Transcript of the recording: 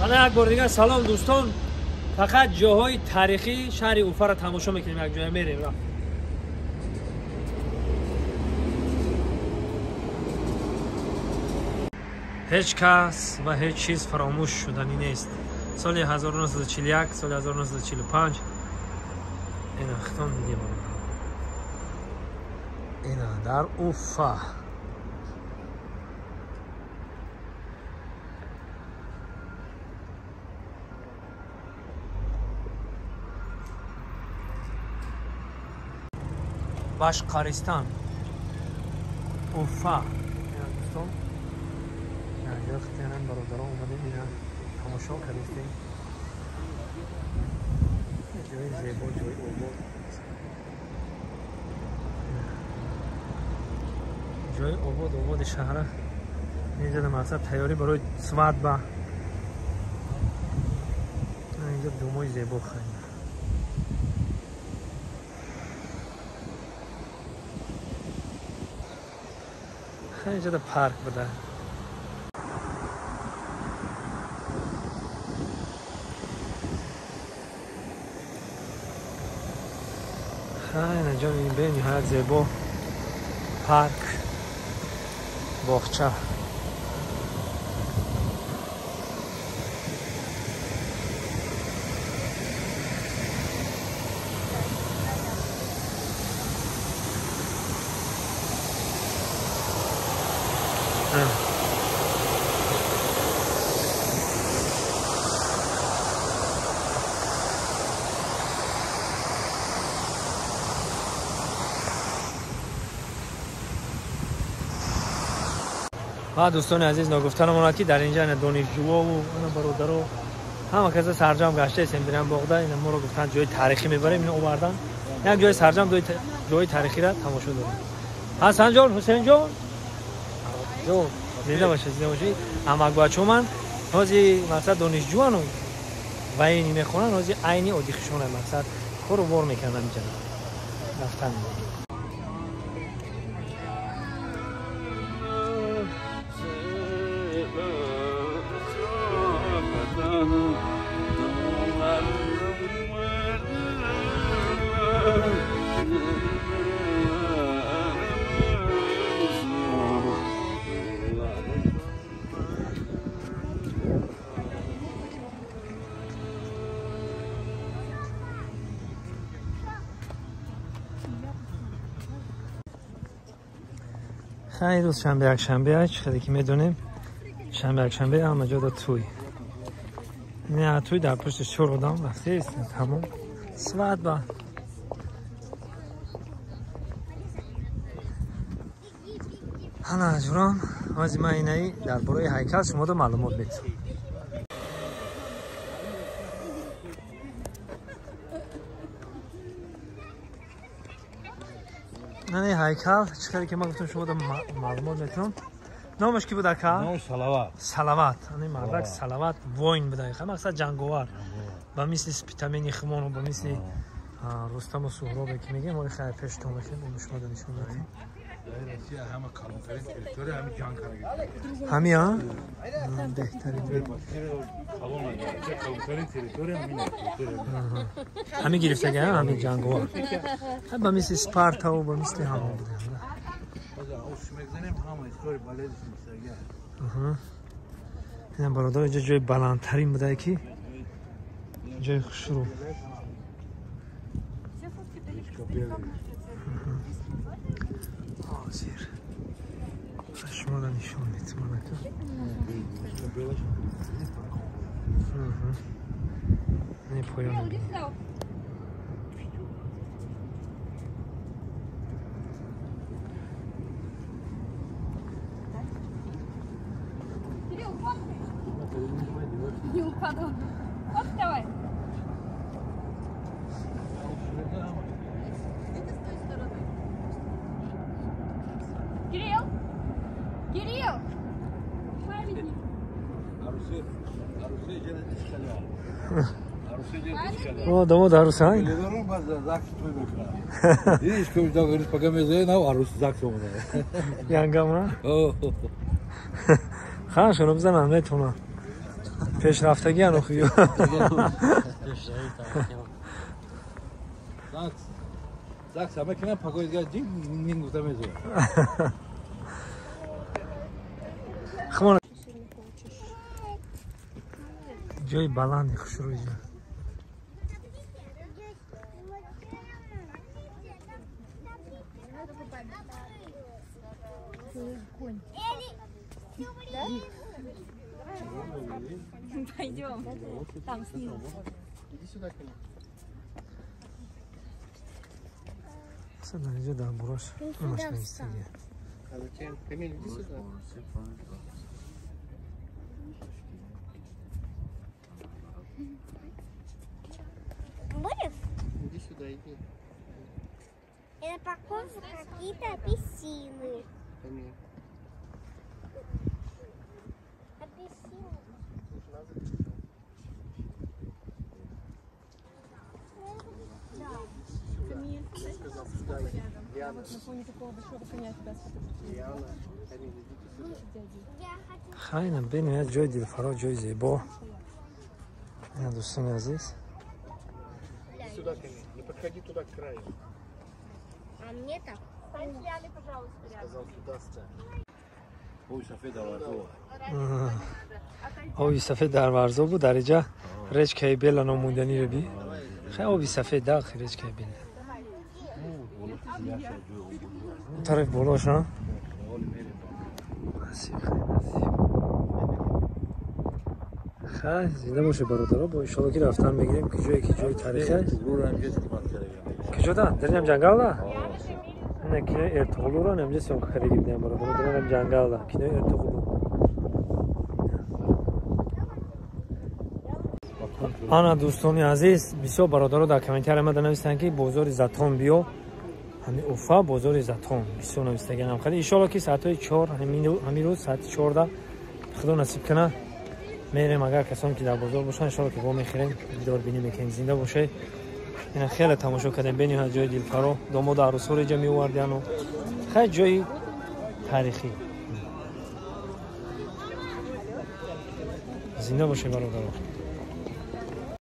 Мана як бор дигар салом дӯстон. Фақат ҷоҳои таърихии шаҳри Уфаро тамошо мекунем, як ҷоя мерем рафт. Ҳеҷ кас ва ҳеҷ чиз фаромӯш шуданӣ нест. Соли 1941, соли 1945 ина хитон дидем. Ина дар Уфа. Башқаристан, Уфа. Ина дӯстон, инҷо хитянан бародарон омадем, ина тамошо кардем. Ҷои зебо, ҷои обод. Ҷои обод, ободи шаҳра. Инҷо дар мақсад тайёрӣ барои свадьба. Инҷо думои зебо харид. Инҷо дар парк буда. Инҷо бениҳоят зебо парк, боғча. Ва дӯстони азиз, ногуфта намонад ки дар инҷа ина донишҷӯву ина бародаро ҳама каса сарҷам гаштаистем бирам боғда. Ина моро гуфтан ҷои таърихӣ мебарем, ина овардан. Як ҷои сарҷам ҷои таърихиро тамошо дорем. Ҳасанҷон, Ҳусейнҷон, ҷон зинда бошед, зинда бошед. Амакбачо ман ҳози мақсад донишҷӯану вайни мехонанд, ҳози айни одихишона мақсад кору бор мекунанд инҷа рафтан. Хай рӯз шанбе якшанбе, чӣ хеле ки медонем, шанбе якшанбе ҳама ҷо да тӯй. Не, тӯй дар пушти чор одам рафтест, тамом. Свадьба. Ҳана ҷурон, ҳози ман инаи дар бораи ҳайкал шуморо маълумот медиҳам. Ани ҳайкал, чӣ хеле ки ман гуфтам шуморо маълумот метавонам. Номаш ки буд ака? Номаш Салават. Салават. Ани мардак Салават воин буда. Мақсад ҷанговар. Ба мисли Спитамени Химону, ба мисли Рустаму Суҳробе ки мегем, ои хайр пештон мекунем, ин шуморо нишон медиҳем. Россия ҳама калонтарин территория ҳами ҷанг карда. Ҳами, а? Беҳтарин. Калонтарин территория ҳамин. Ҳами гирифтага, ҳами ҷанговар. Ба мисли Спартаву ба мисли ҳамон буда. Ина бародар, инҷо ҷои баландтарин буда ки ҷои хушрӯ. Ҳозир шуморо нишон медиҳам. Не поён мебинем. Не упаду. Вот давай. Это с той стороны. Кирилл! Кирилл! Памятник. О, домод арусай. Видишь, когда говоришь, пока мы на арус ЗАГС омада. Янгама? Хорошо, бизанам метавонам. Пешрафтагӣ анохи. Закс ама кина пагои дигар динг нинг гуфта мезояд. Хмон. Ҷои баланди хушрӯи ҷо. Пойдем. Там снизу. Иди сюда, Камиль. Сюда, иди, да, брось. А зачем? Камиль, иди сюда. Будешь? Иди сюда, иди. Это похоже на какие-то апельсины. Камиль. Апельсины. На фоне такого большого коня тебя сфотографировали. Хайна, бениҳоят ҷои дилфаро, ҷои зебо. Ина дӯстони азиз. Сюда, Камиль, не подходи туда к краю. А мне так. Сказал, туда стань. Оби сафед дар Варзоб буд, дар иҷа речкаи Бела номуданиро би. Хай оби сафед дах речкаи Бела. Тараф болош, а? Насиб, насиб. Хай, зинда боше бародаро, бо иншолло ки рафтан мегирем ки ҷое ки ҷои таърихӣ аст. Куҷода? Дар инам ҷангалда? Ина кинои Эртуғулуро инамҷа съёмка карда гирифтем бародаро, дар инам ҷангалда, кинои Эртуғулу. Ана дӯстони азиз, бисёр бародаро дар комментария омада нависанд ки бозори Затон биё. Ҳами Уфа бозори Затон бисёр навистаганам. Хеле иншолло ки соатҳои 4 ҳамин рӯз соати 4 худо насиб кунад мерем. Агар касоне ки дар бозор бошанд иншолло ки во мехӯрем, дидорбинӣ мекунем. Зинда бошед. Ина хеле тамошо кардем, бениҳоят ҷои дилфаро. Домоду арӯсҳоро иҷа меовардиану хеле ҷои таърихӣ. Зинда бошед бародаро.